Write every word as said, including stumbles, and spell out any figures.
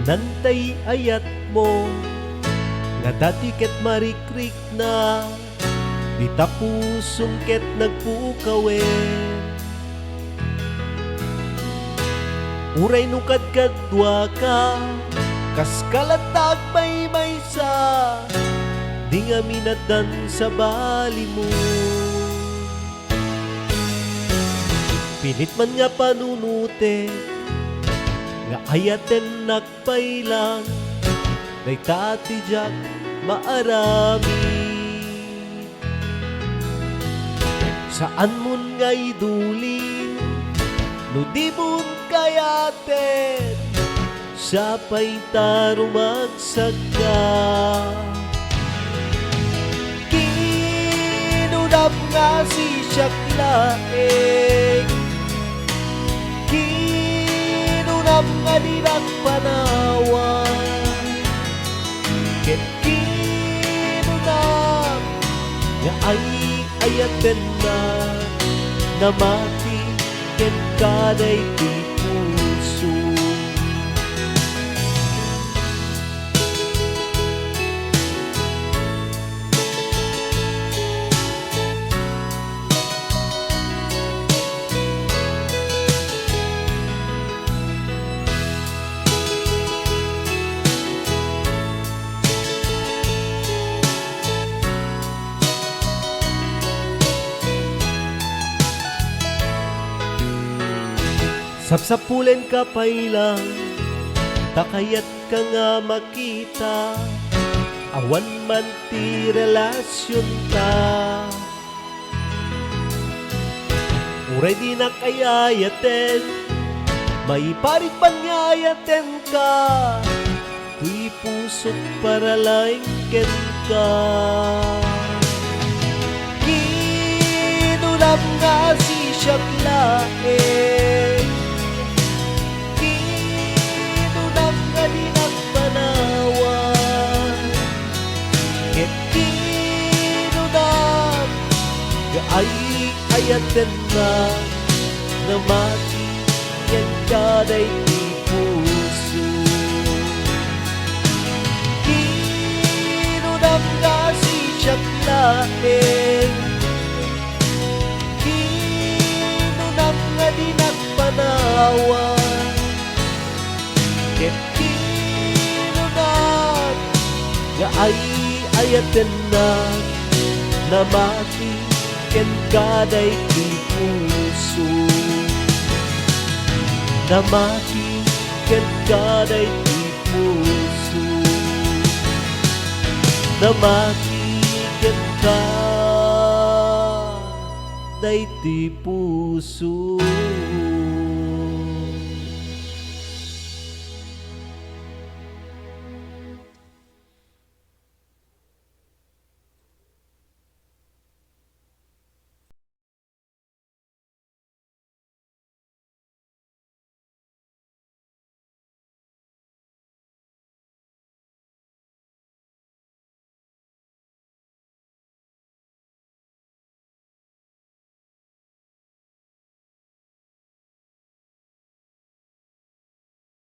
Nantay ayatmo, nga dati ket marikrikna, dita pusom ket nagpukawen. Uray no kadkaduaka, kaska latta agmaymaysa, di ngamin addan sabalimo. Pinit man nga panunotek, nga ayatennak pay lang, dayta ti diak maaramid. Saanmon nga idulin, no dimon kayaten, sapay ta rumagsakka. Kinunam nga sisiak laeng, kinunam nga dinak panawan, ket kinunam nga ay-ayatennak, namati kenka daytoy puso. Sapsapulenka pay lang, ta kayatka nga makita, awan man ti relasionta. Uray dinak ay-ayaten, maiparit man nga ayatenka, toy pusok para laeng kenka. Kinunam nga sisiak laeng, kinunam nga dinak panawan, ket kinunam nga ay-ayatennak, namati kenka daytoy puso. Kinunam nga sisiak laeng, kinunam nga dinak panawan, ket kinunam nga ay-ayatennak, namati kenka daytoy puso. Namati kenka daytoy puso. Namati kenka daytoy puso.